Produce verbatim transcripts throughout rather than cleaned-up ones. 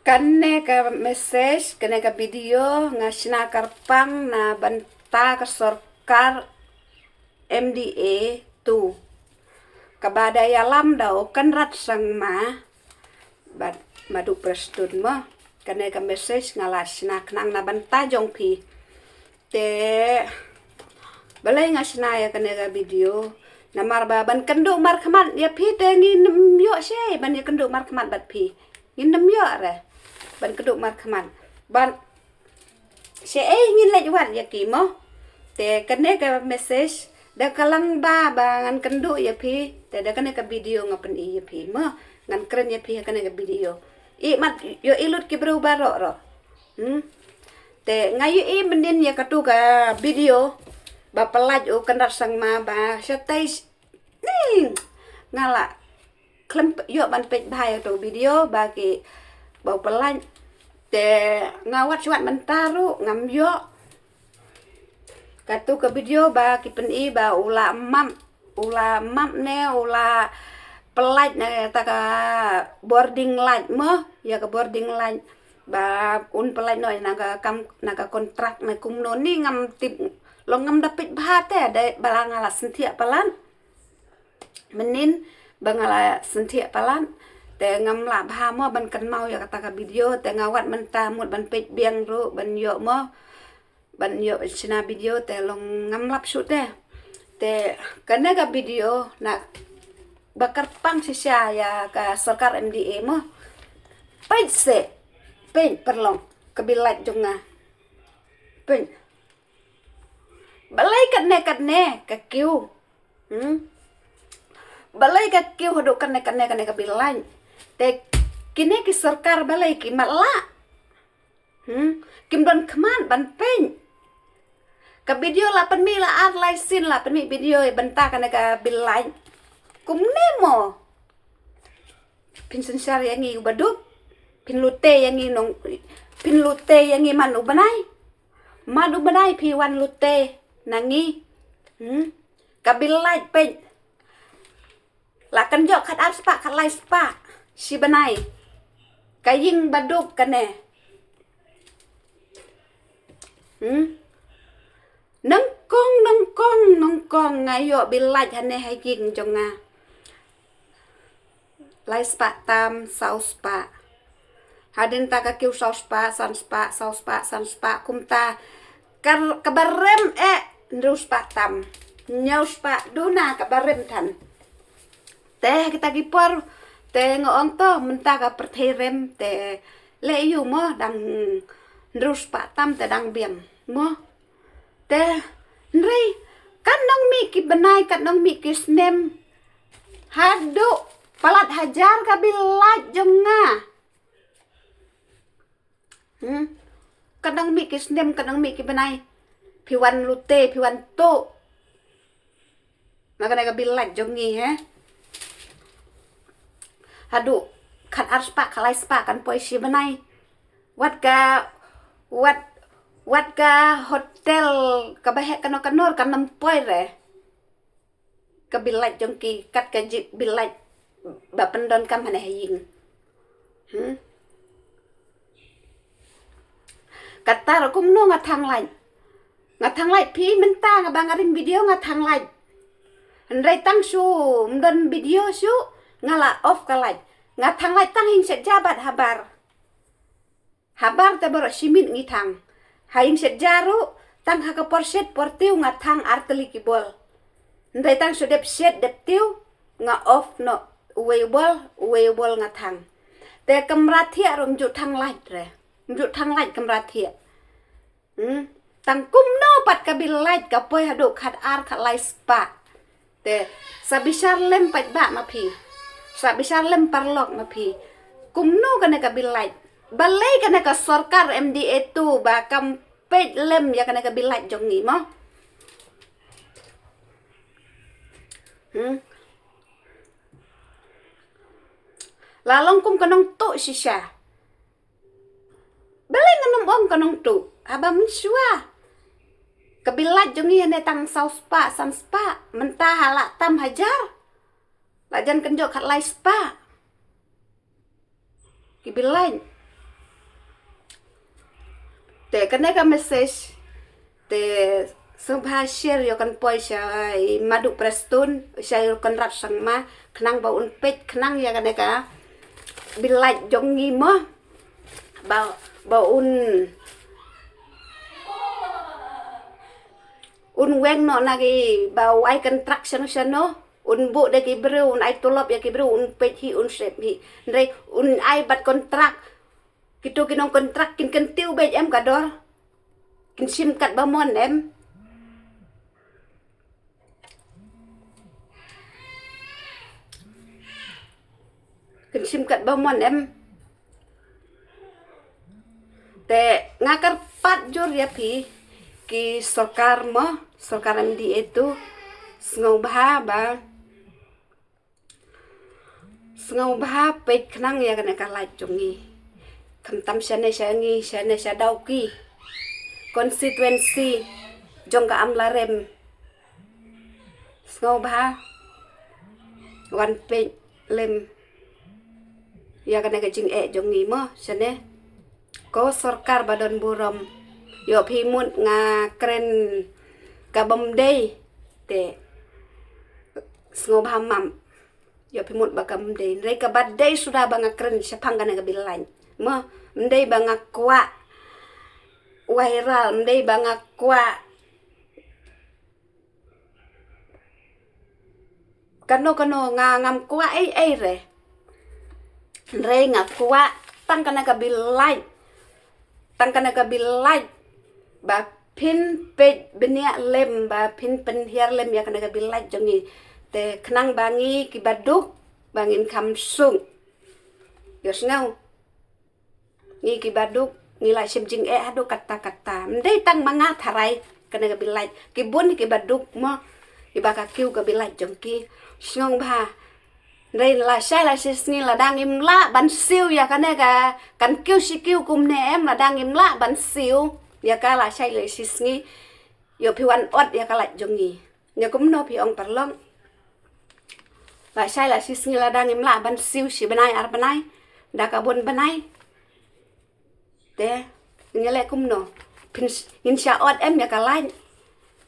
Kane ka message, kane ka video nga shna kyrpang na bynta ka sorkar M D A two, kaba da ïalam da u Conrad Sangma bad Madu Prestone mo. Kane ka message nga la shna khnang na bynta jong phi. Te balei nga shna ïa kane ka video? Namar ba ban kynduh markhmat ïa phi te ngin ym ïoh shei ban ïa kynduh markhmat bad phi. Ngin ym ïoh re ban kynduh markhmat. Ban shei ngin leit wad ïa ki mo. Te kane ka message da ka lang ba ba ngan kynduh ïa phi, te da kane ka video nga pyni ïa phi mo. Ngan kren ïa phi ha kane ka video. I mat ïoh i lut ki briew baroh roh. Hmm. Te nga ïohi mynnin ïa katu ka video ba pyllait u Conrad Sangma ba shatai sh- ni nga la khlem ïoh ban peit bha ïa katu video ba ki ba u pyllait. Te nga wad shuwa mynta ruh ngam ïoh. Katu ka video ba ki pyni ba u la map, u la map ne u la pyllait na kata ka bording light mo, ïa ka bording light ba un pyllait noh na ka kam, na ka kontrak ne kumno ni ngam tip. Long ngam da peit bha te da ba la nga la synthiah palat. Mynnin ba nga la synthiah palat te ngam lah bha mo ban kynmaw ïa kata ka video, te nga wad mynta mut ban peit biang ruh ban ïoh mo. Ban ïoh shna video te long ngam lap shuh te. Te kane ka video na ba kyrpang shisha ïa ka sorkar M D A mo. Peit se, peit paralok, ka bill light jong nga. Peit. Balei katne katne ka kiew. Hmm. Balei ka kiew haduh katne katne katne ka bill light. Te kine ki sorkar balei ki matlah. Hmm. Kim don khmat ban peit. Ka video la pynmih la ar lai sien la pynmih video ïa bynta kane ka bill light. Kumne mo. Phin synshar ïa ngi u baduk. Phin lute ïa ngi nong, phin lute ïa ngi man u bnai. Man u bnai phi wan lute na ngi. Hmm. Ka bill light peit. La kan jok khat ar spah khat lai spah shi bnai. Ka ïing baduk kane. Hmm. Nyngkong nyngkong nyngkong nga ïoh bill light hane ha ïing jong nga. Lai spah tam, saw spah. Hadien ta ka kiew saw spah, san spah, saw spah, san spah, kumta. Ka, kaba rem eh, hynriew spah tam. Hynñiew spah duna kaba rem than. Te kita ki por, te nga ong to, mynta ka pyrthei rem, te leh ïu mo, dang hynriew spah tam, te dang biang. Mo, te, hynrei, kan nang mih ki bnai, kan nang mih ki snem. Haduh palat hajar ka bill light jong nga. Hmm. Kan nang mih ki snem, kan nang mih ki bnai. Phi wan lute, phi wan tuh. Na kane ka bill light jong ngi he. Haduh khat ar spah, khat lai spah kan poi shi bnai. Wat ka, wat, wat ka hotel kaba heh kano kano kan ym poi re. Ka bill light jong ki kat ka jik bill light ba pyndonkam hane ha ïing. Hmm. Kata ruh kumno nga thang light. Nga thang light phi mynta nga ba nga ring video nga thang light. Hynrei tang shu ym don video shu nga la off ka light. Nga thang light tang hynñiew shet ja bad habar. Habar te baroh shi miet ngi thang. Ha ïing shet ja ruh, tang ha ka por shet por tiew nga thang ar tylli ki bol. Hynrei tang shu dep shet dep tiew, nga off noh uwei u bol, uwei u bol nga thang. Te kamra thiah ruh ym ju thang light re. Ym ju thang light kamra thiah. Hmm. Tang kumno pat ka bill light ka poi haduh khat ar khat lai spah. Te, sa bishar lem paidbah ma phi. Sa bishar lem paralok ma phi. Kumno kane ka bill light. Balei kane ka sorkar M D A two ba kam peit lem ïa kane ka bill light jong ngi mo. Hmm. La long kum ka nongtuh shisha. Balei ngan ym ong ka nongtuh? Haba mynshuwa ka bill light jong ngi hane tang saw spah, san spah, mynta ha la tam hajar. La jan kan jok khat lai spah. Ki bill light. Te kane ka message te sngewbha share ïa kan poi sha i Madu Prestone, sha i Conrad Sangma, khnang ba un peit khnang ïa kane ka bill light jong ngi mo. Ba, ba un, un weng noh na ki ba wai kontrak shano shano, un buh da ki briew, un ai tulop ïa ki briew, un peit hi, un sep hi. Hynrei un ai bad kontrak, kito ki nong kontrak kin kyntiew beit em ka dor. Kin shim katba mon em. Kin shim katba mon em. Te nga kyrpad jur ïa phi ki sorkar mo, sorkar M D A tu, sngewbha ba, sngewbha peit khnang ïa kane ka light jong ngi. Khamtam shane sha ngi, shane sha Dawki constituency jong ka Amlarem. Sngewbha wan peit lem ïa kane ka jingeh jong ngi mo shane. Ko sorkar ba don burom, ïoh phi mut nga kren ka bym dei, te sngewbha map. Ïoh phi mut ba ka bym dei, hynrei kaba dei suda ba nga kren shaphang kane ka bill light mo. Ym dei ba nga kwah viral, ym dei ba nga kwah kano kano, nga ngam kwah ei ei re. Hynrei nga kwah tang kane ka bill light, tang kane ka bill light ba phin peit bniah lem, ba phin pynhiar lem ïa kane ka bill light jong ngi. Te khnang ba ngi kiba duk ba ngin kham suk. Ïohsngew. Ngi kiba duk ngi la shim jingeh haduh katta katta. Ym dei tang ma nga tharai kane ka bill light, ki bun kiba duk mo, kiba ka kiew ka bill light jong ki. Sngewbha. Hynrei lashai lashisngi lada ngim lah ban siew ïa kane ka, kan kiew shi kiew kumne em, lada ngim lah ban siew ïa ka lashai lashisngi, ïoh phi wan ot ïa ka light jong ngi. Ïa kumno phi ong paralok? Lashai lashisngi lada ngim lah ban siew shi bnai ar bnai, da ka bun bnai, te ngin leh kumno? Phin s-, ngin shah ot em ïa ka light?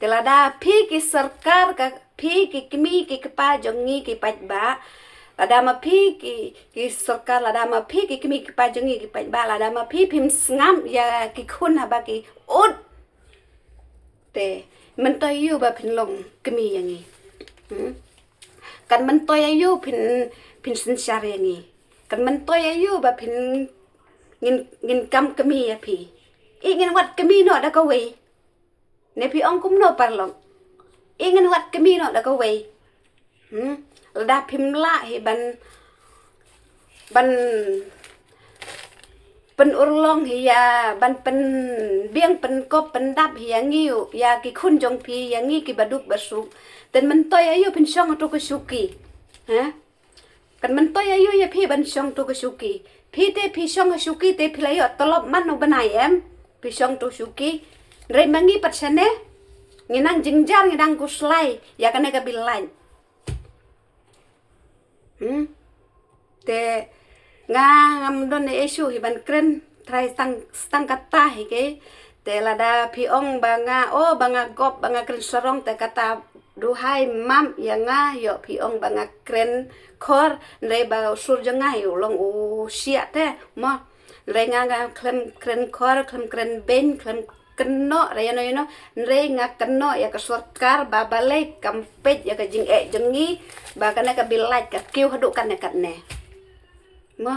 Te lada phi ki sorkar, ka phi ki kmie ki kpa jong ngi ki paidbah, lada ma phi ki, ki sorkar, lada ma phi ki kmie ki kpa jong ngi ki paidbah, lada ma phi phim sngap ïa ki khun haba ki ud, te myntoi aïu ba phin long kmie ïa ngi? Hmm? Kan myntoi aïu phin, phin synshar ïa ngi? Kan myntoi aïu ba phin, ngin, ngin kam kmie ïa phi? I ngin wad kmie noh da kawei. Ne phi ong kumno paralok? I ngin wad kmie noh da kawei. Hmm? Lada phim lah hi ban, ban pynurlong hi ïa, ban pynbiang pynkop pyndap hi ïa ngi, ïa ki khun jong phi, ïa ngi kiba duk ba suk, te myntoi aïu phin shong ha tu ka shuki? Ha? Kan myntoi aïu ïa phi ban shong tu ka shuki? Phi te phi shong ha shuki te phi la ïoh tulop man u bnai em? Phi shong tu shuki. Hynrei ma ngi pat shane, ngi nang jingjia, ngi nang khuslai ïa kane ka bill light. Hmm? Te nga ngam don issue hi ban kren, trai stang, stang kata hi ke. Te lada phi ong ba nga, oh, ba nga gop, ba nga kren sarong, te kata duhai map ïa nga, ïoh phi ong ba nga kren khor, hynrei ba u sur jong nga hi u long u shiah te mo. Hynrei nga, nga khlem kren khor, khlem kren beiñ, khlem kynnoh re ïano ïano, hynrei nga kynnoh ïa ka sorkar ba balei kam peit ïa ka jingeh jong ngi, ba kane ka bill light ka kiew haduh katne katne. Mo.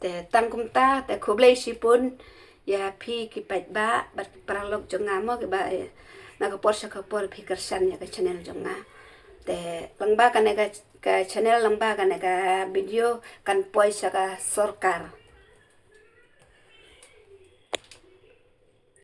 Te tang kumta, te khublei shibun ïa phi ki paidbah bad paralok jong nga mo, kiba, eh, na ka por sha ka por phi kyrshan ïa ka channel jong nga. Te lyngba kane ka, ka channel, lyngba kane ka video kan poi sha ka sorkar.